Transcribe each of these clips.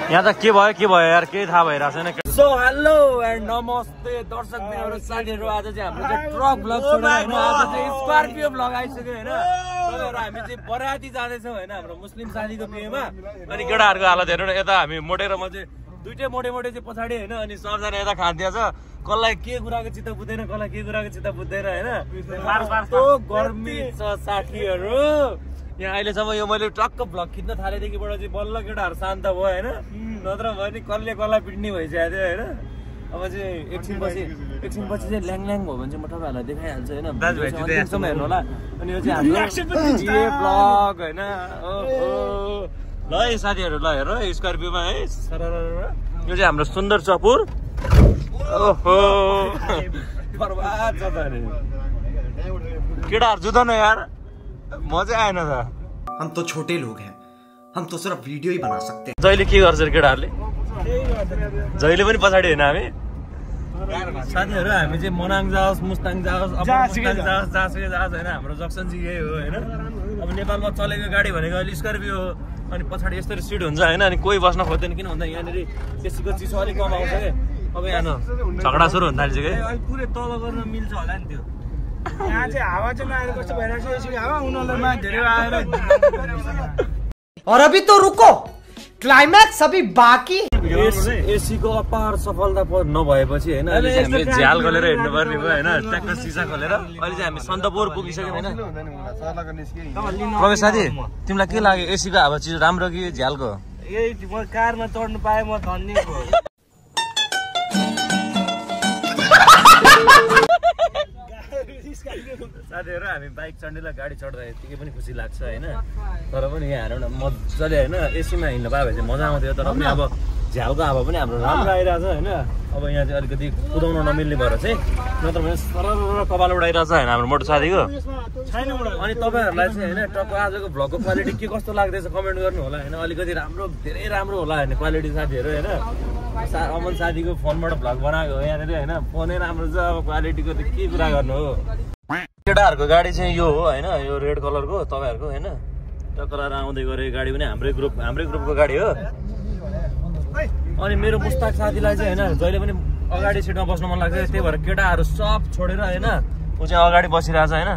यहाँ त के भयो यार केही थाहा भइरहेको छैन। सो हेलो एन्ड नमस्ते दर्शक बिनहरू साथीहरू, आज चाहिँ हाम्रो चाहिँ ट्रक ब्लग छोडेर हैन, आज चाहिँ स्कर्पियो ब्लग आइसक्यो हैन। तपाईहरु हामी चाहिँ बराती जाँदैछौँ हैन हाम्रो मुस्लिम साथीको बिहेमा। अनि केटाहरुको हालत हेर्नु न, यता हामी मोटे र म चाहिँ दुईटै मोटे चाहिँ पछाडी हैन। अनि सबजना यता खादिया छ, कसलाई के कुराको चित्त बुझ्दैन, कसलाई के कुराको चित्त बुझ्दैन हैन। कस्तो गर्मी छ साथीहरू यहाँ अहिलेसम्म। यो मैले टक्क ब्लग खिच्न थालेदेखिबाट चाहिँ बल्ल केटाहरू शान्त भयो हैन, नत्र भयो नि कसलाई पिट्ने भइसकेको थियो हैन। अब चाहिँ एकछिन पछि चाहिँ ल्याङ भयो भने चाहिँ म तपाईँहरूलाई देखाइहाल्छु हैन, अन्तिमसम्म हेर्नु होला। अनि यो चाहिँ हाम्रो ब्लग हैन। ल है साथीहरू, ल हेर स्कर्पियोमा है, यो चाहिँ हाम्रो सुन्दर चपुर। ओहो बर्बाद छ त नि केटाहरू, जुदा न यार, मजा आएन त। हम तो छोटे लोग हैं, हम तो सिर्फ वीडियो ही बना सकते हैं। जहिले के गर्छ केटाहरूले, जहिले पनि पछाडि होइन हामी साथीहरू। हामी चाहिँ मनाङ जाओस्, मुस्ताङ जाओस्, जहाँसुकै जाओस् होइन, हाम्रो जक्सन चाहिँ यही हो होइन। अब नेपालमा चलेको गाडी भनेको अहिले स्कर्पियो हो। अनि पछाडि यस्तरी सिट हुन्छ होइन, अनि कोही बस्न खोज्दैन, किन भन्दा यहाँनिर एसीको चिसो अलिक कम आउँछ क्या। अब यहाँ झगडा सुरु हुन थाल्छ क्या, पुरै तल गर्न मिल्छ होला नि त्यो। यहाँ चाहिँ हावा चाहिँ नआएर कस्तो भइरहेको छ, एसीको हावा उनीहरूलाई धेरै आएर। और अभी तो रुको, क्लाइमैक्स अभी बाकी। एसी को अपार सफलता नभएपछि होइन, अहिले चाहिँ हामीले झ्याल खोलेर हिँड्नु पर्ने भयो होइन, ट्याक्क सिसा खोलेर। अहिले चाहिँ हामी सन्दकपुर पुगिसक्यौँ होइन। प्रवेश साथी, तिमीलाई के लाग्यो, एसीको हावा चिज राम्रो कि झ्यालको? यही म कारमा चढ्नु पाएँ म धन्य हो। साथीहरू हामी बाइक चढ्नेलाई गाडी चढ्दा यतिकै पनि खुसी लाग्छ होइन। तर पनि यहाँ हेरौँ न मजाले होइन, एसीमा हिँड्नु पायो भने चाहिँ मजा आउँथ्यो। तर पनि अब झ्यालको हावा पनि हाम्रो राम्रो आइरहेछ होइन। अब यहाँ चाहिँ अलिकति कुदाउन नमिल्ने भएर चाहिँ, नत्र भने सरर कपाल उडाइरहेछ होइन हाम्रो मोटो साथीको। अनि तपाईँहरूलाई चाहिँ होइन टक्क आजको भ्लगको क्वालिटी के कस्तो लाग्दैछ कमेन्ट गर्नु होला होइन। अलिकति राम्रो, धेरै राम्रो होला होइन क्वालिटी साथीहरू होइन। अमन साथीको फोनबाट भ्लग बनाएको हो यहाँनिर होइन, फोनै राम्रो छ। अब क्वालिटीको त के कुरा गर्नु हो। केटाहरूको गाडी चाहिँ यो हो होइन, यो रेड कलरको तपाईँहरूको होइन। टक्कर आउँदै गरेको गाडी पनि हाम्रै ग्रुपको गाडी हो। अनि मेरो मुस्ताक साथीलाई चाहिँ होइन जहिले पनि अगाडि सिटमा बस्नु मन लाग्छ, त्यही भएर केटाहरू सब छोडेर होइन ऊ चाहिँ अगाडि बसिरहेछ होइन।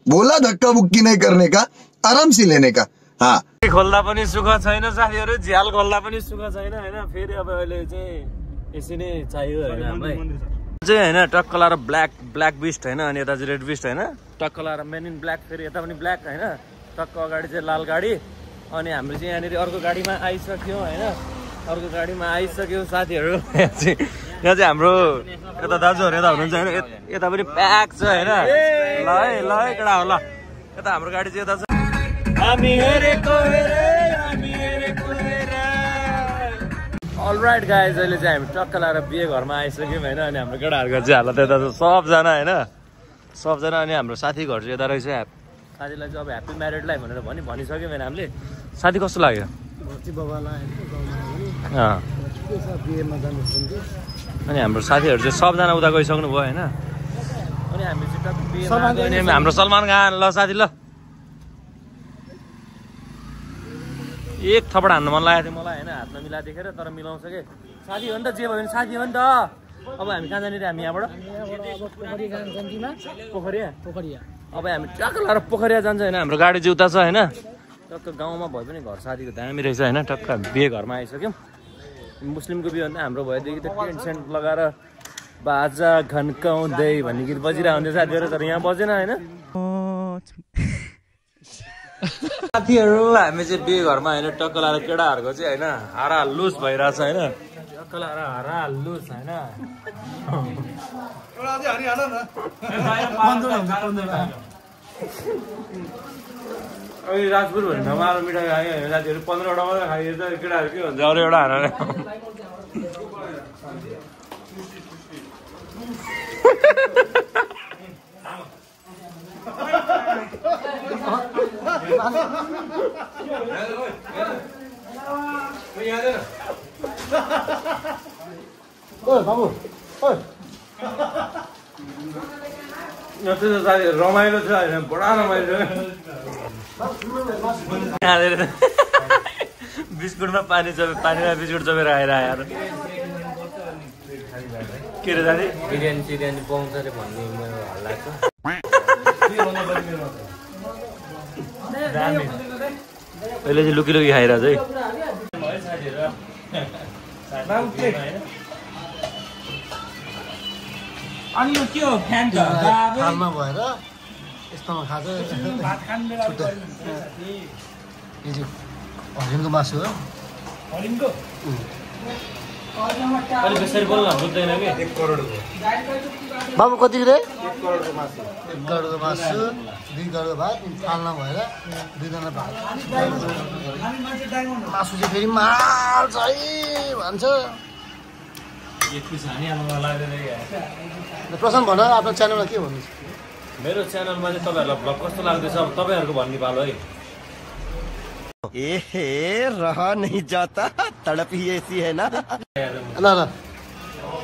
बोला धक्का बुक्की नहीं करने का, आराम से लेने का। हाँ, खोल्दा पनि सुख छैन साथीहरू, झ्याल खोल्दा पनि सुख छैन होइन। फेरि अब अहिले चाहिँ यसै नै चाहियो होइन हामीलाई चाहिँ होइन। टक्क लाएर ब्ल्याक बिस्ट होइन, अनि यता चाहिँ रेड बिस्ट होइन। टक्क लाएर मेन इन ब्ल्याक, फेरि यता पनि ब्ल्याक होइन। टक्क अगाडि चाहिँ लाल गाडी। अनि हाम्रो चाहिँ यहाँनिर अर्को गाडीमा आइसक्यौँ होइन, अर्को गाडीमा आइसक्यो साथीहरू। यहाँ चाहिँ हाम्रो यता दाजुहरू यता हुनुहुन्छ होइन, यता पनि प्याक छ होइन। ल है केटा हो, ल यता हाम्रो गाडी चाहिँ यता छ। अलराइट गाइज, अहिले चाहिँ हामी टक्क लाएर बिहे घरमा आइसक्यौँ होइन। अनि हाम्रो केटाहरूको चाहिँ हालत यता छ सबजना होइन, सबजना। अनि हाम्रो साथी घर चाहिँ यता रहेछ। साथीलाई चाहिँ अब ह्याप्पी म्यारिड लाइफ भनेर भनिसक्यौँ होइन हामीले। साथी कस्तो लाग्यो? अनि हाम्रो साथीहरू चाहिँ सबजना उता गइसक्नु भयो होइन। अनि हामी चाहिँ टक्क बिहेमा गयो। हाम्रो सलमान खान, ल साथी ल एक थपड हान्नु मन लागेको थियो मलाई होइन, हातमा मिलाएर देखेर। तर मिलाउँछ कि साथी हो नि त, जे भयो भने साथी हो नि त। अब हामी कहाँ जाने हामी यहाँबाट पोखरिया। अब हामी टक्क लाएर पोखरिया जान्छ होइन। हाम्रो गाडी चाहिँ उता छ होइन। टक्क गाउँमा भए पनि घर साथीको दामी रहेछ होइन। टक्क बिहे घरमा आइसक्यौँ। मुस्लिमको बिहे भन्दा हाम्रो भएदेखि त टेन्ट सेन्ट लगाएर बाजा घन्काउँदै भन्ने गीत बजिरहेको हुन्थ्यो साथीहरू, तर यहाँ बजेन होइन। साथीहरू हामी चाहिँ बिहे घरमा होइन टक्क लाएर केटाहरूको चाहिँ होइन हारा लुस भइरहेछ होइन। टक्क लाएर हारा लुस होइन। राजपुर भन्ने ठाउँमा आलु मिठाई खायो होइन साथीहरू, 15वटा मात्रै खाइयो त केटाहरू के भन्छ अरू एउटा हारा। रमाइलो छ होइन, बडा रमाइलो छ। बिस्कुटमा पानीमा बिस्कुट चपेर आएर यार के रे दादी बिरयानी पाउँछ अरे भन्ने मेरो हल्ला छ अहिले चाहिँ लुकी खाइरहेछ है अनि यो के हो फ्यान त थालमा भएर यस्तोमा खान्छ भात खान बेला हरिणको मासु हो हरिणको अलिक बेसरी बोल्न बुझ्दैन कि 1 करोडको बाबु कति रे 1 करोडको मासु 1 करोडको मासु 2 करोडको भात थालमा भएर 2 जना भात मासु चाहिँ फेरि माल छ है भन्छ प्रशान्त भन आफ्नो च्यानलमा के भन्नुहुन्छ मेरो च्यानलमा चाहिँ तपाईँहरूलाई भ्लग कस्तो लाग्दैछ अब तपाईँहरूको भन्ने पालो है ए रहा नहीं जाता तड़प ही ऐसी है ना ल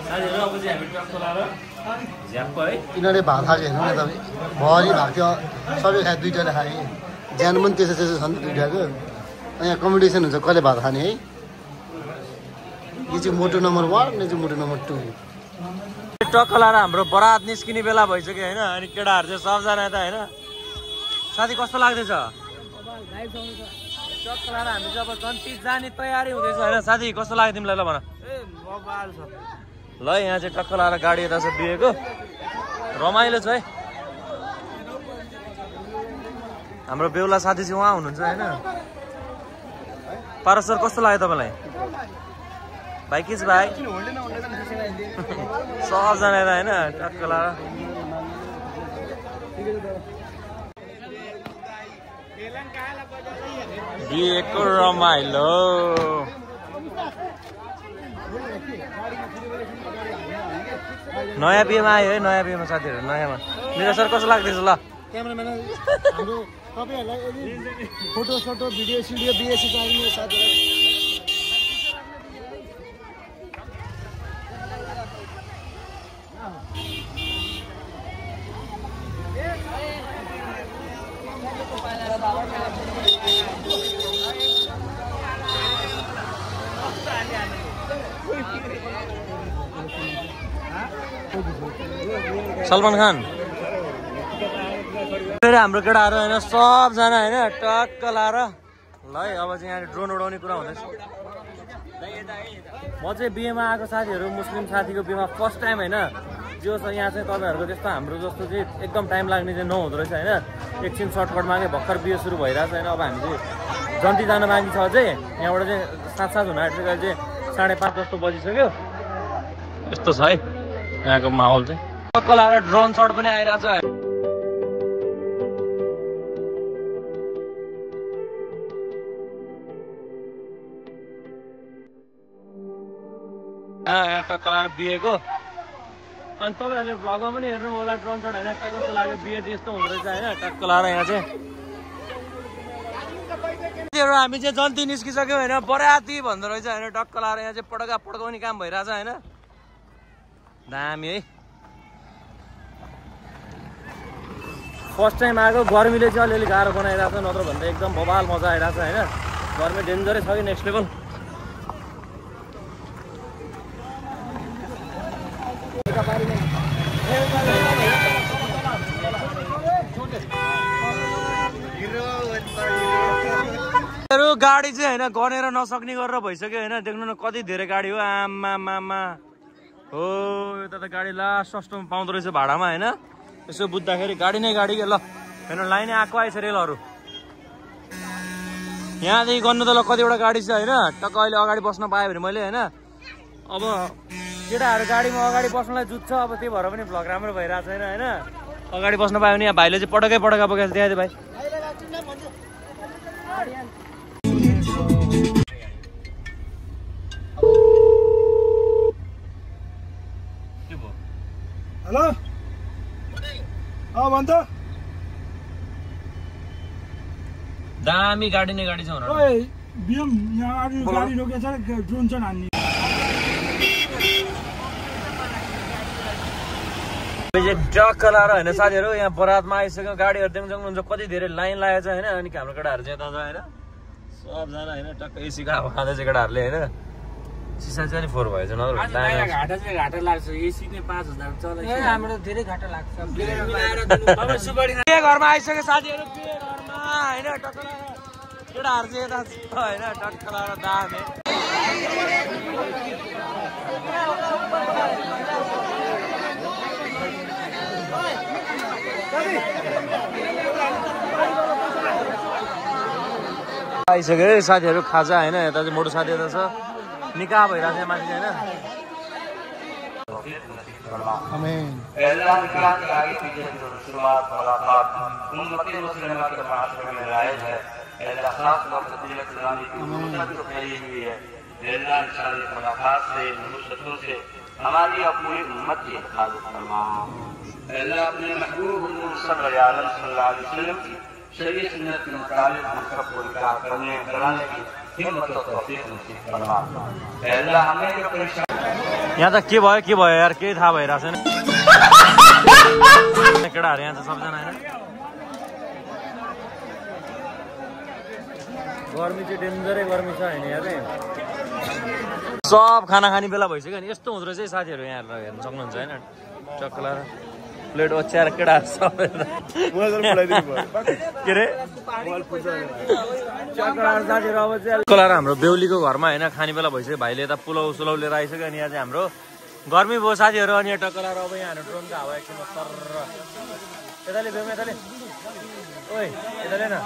साथीहरू अब चाहिँ हामी ट्रक चलाएर झ्याप्प है यिनीहरूले भात खाएको हेर्नु न तपाईँ भरि भएको थियो सबै खाए 2टाले खाए ज्यान पनि त्यसो छ नि 2टाको यहाँ कम्पिटिसन हुन्छ कसले भात खाने है यो चाहिँ मोटो नम्बर 1 यो चाहिँ मोटो नम्बर 2 ट्रक चलाएर हाम्रो बरात निस्किने बेला भइसक्यो होइन अनि केटाहरू चाहिँ सबजना त होइन साथी कस्तो लाग्दैछ ट्रक चलाएर हामी जब गन्ती जाने तयारी हुँदैछ होइन साथी कस्तो लाग्यो तिमीलाई ल भन ल यहाँ चाहिँ ट्रक चलाएर गाडी यता छ बिहेको रमाइलो छ है हाम्रो बेहुला साथी चाहिँ उहाँ हुनुहुन्छ होइन पारस सर कस्तो लाग्यो तपाईँलाई भाइ के छ भाइ सबजना यता होइन ट्रक चलाएर बिहेको रमाइलो नयाँ बिहेमा आयो है नयाँ बिहेमा साथीहरू नयाँमा निरज सर कस्तो लाग्दैछ ल क्यामेराम्यान हाम्रो तपाईँहरूलाई यदि फोटो सोटो भिडियो सिडियो बिएससी चाहिने साथीहरू सलमान खान फेरि हाम्रो केटाहरू होइन सबजना होइन टक्क लाएर ल है अब चाहिँ यहाँ ड्रोन उडाउने कुरा हुँदैछ म चाहिँ बिहेमा आएको साथीहरू मुस्लिम साथीको बिहेमा फर्स्ट टाइम होइन जो छ यहाँ चाहिँ तपाईँहरूको जस्तो हाम्रो जस्तो चाहिँ एकदम टाइम लाग्ने चाहिँ नहुँदो रहेछ होइन एकछिन सर्टकटमा चाहिँ भर्खर बिहे सुरु भइरहेको छ होइन अब हामी चाहिँ जन्ती जान बाँकी छ अझै यहाँबाट चाहिँ 7 हुन आँटेको अहिले चाहिँ 5:30 जस्तो बजिसक्यो यस्तो छ है यहाँको माहौल चाहिँ टक्क लाएर ड्रोन सर्ट पनि आइरहेको छ यहाँ टक्क लाएर बिहेको अनि तपाईँहरूले भ्लगमा पनि हेर्नु होला ड्रोन सर्ट होइन कस्तो लाग्यो बिहे चाहिँ यस्तो हुँदो रहेछ होइन टक्क लाएर यहाँ चाहिँ हामी चाहिँ जन्ती निस्किसक्यो होइन बराती भन्दो रहेछ होइन टक्क लाएर यहाँ चाहिँ पड्काउने काम भइरहेछ होइन दामी है फर्स्ट टाइम आएको गर्मीले चाहिँ अलिअलि गाह्रो बनाइरहेको छ नत्र भन्दा एकदम बवाल मजा आइरहेको छ होइन गर्मी डेन्जरै छ कि नेक्स्ट लेभल गाडी चाहिँ होइन गनेर नसक्ने गरेर भइसक्यो होइन देख्नु न कति धेरै गाडी हो आमामा हो यता त गाडी लास्ट सस्तोमा पाउँदो रहेछ भाडामा होइन यसो बुझ्दाखेरि गाडी नै गाडी के ल हेर्नु लाइनै आएको आएछ रेलहरू यहाँदेखि गर्नु त ल कतिवटा गाडी छ होइन टक्क अहिले अगाडि बस्न पाएँ भने मैले होइन अब केटाहरू गाडीमा अगाडि बस्नलाई जुत्छ अब त्यही भएर पनि भ्लग राम्रो भइरहेको छैन होइन अगाडि बस्न पायो भने यहाँ भाइले चाहिँ पटक्कै बोकेर देखाइदियो भाइ हेलो भन्छ दामी गाडी नै गाडी छ बिएम यहाँ अगाडि गाडी रोकेछ ड्रोन छ हान्ने टक्क लाएर होइन साथीहरू यहाँ बरातमा आइसक्यो गाडीहरू देख्नुहुन्छ कति धेरै लाइन लागेको छ होइन अनि हाम्रो केटाहरू चाहिँ यता छ होइन सबजना होइन टक्क एसीको हावा खाँदैछ केटाहरूले होइन सिसा चाहिँ 4 भएछ नत्र घाटा चाहिँ घाटा लाग्छ एसी नै 5000 चलाइछ हाम्रो धेरै घाटा लाग्छ घरमा आइसक्यो साथीहरू घरमा होइन टक्क केटाहरू चाहिँ यता होइन टक्क लगाएर दामे आइसक्यो है साथीहरू खाजा होइन यता चाहिँ मोटो साथी यता छ निकाह भइरहेको छ माथि होइन हमारी अपनी उम्मत की हिफाजत फरमा। अल्लाह अपने महबूब सल्लल्लाहु अलैहि वसल्लम की शरीयत सुन्नत के मुताबिक हम सबको निकाह करने कराने की हिम्मत और तौफीक नसीब फरमा। अल्लाह हमें जो परेशान यहाँ त के भयो यार केही थाहा भइरहेको छैन केटाहरू यहाँ त सबजना होइन गर्मी चाहिँ डेन्जरै गर्मी छ होइन यहाँ चाहिँ सब खाना खाने बेला भइसक्यो नि यस्तो हुँदो रहेछ साथीहरू यहाँ हेर्न सक्नुहुन्छ होइन चक्कर लाएर प्लेट ओछ्याएर केटाहरू सबै के अरे साथीहरू अब चाहिँ लाएर हाम्रो बेहुलीको घरमा होइन खाने बेला भइसक्यो भाइले यता पुलाउ सुलाउ लिएर आइसक्यो अनि यहाँ चाहिँ हाम्रो गर्मी भयो साथीहरू अनि यहाँ टक्क लाएर अब यहाँ हाम्रो ड्रोनको हावा एकछिन तर यताले बेहुम यताले ओइ यताले न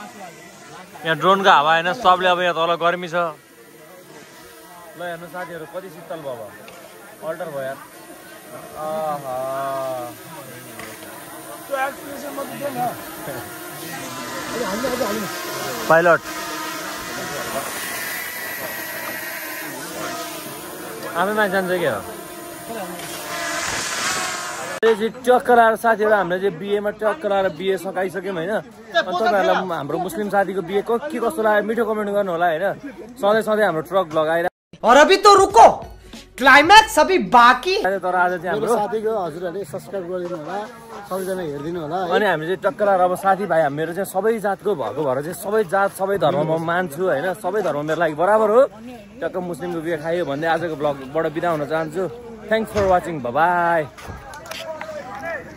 यहाँ ड्रोनको हावा होइन सबले अब यहाँ तल गर्मी छ ल हेर्नु साथीहरू कति शीतल भयो अब अल्टर भयो यार पाइलट आफैमा जान्छ क्या चक्कर लाएर साथीहरू हामीले चाहिँ बिहेमा चक्कर लाएर बिहे सकाइसक्यौँ होइन अनि तपाईँहरूलाई हाम्रो मुस्लिम साथीको बिहे के कस्तो लाग्यो मिठो कमेन्ट गर्नु होला होइन सधैँ हाम्रो ट्रक लगाएर और अभी तो रुको क्लाइमैक्स अभी बाकी तर आज चाहिँ हाम्रो साथीको हजुरहरूले सब्सक्राइब गरिदिनु होला सबैजना हेरिदिनु होला अनि हामी चाहिँ टक्क लाएर अब साथीभाइ मेरो चाहिँ सबै जातको भएको भएर चाहिँ सबै जात सबै धर्म म मान्छु होइन सबै धर्म मेरो लागि बराबर हो टक्क मुस्लिमको बिहे खायो भन्दै आजको ब्लगबाट बिदा हुन चाहन्छु थ्याङ्क्स फर वाचिङ बाई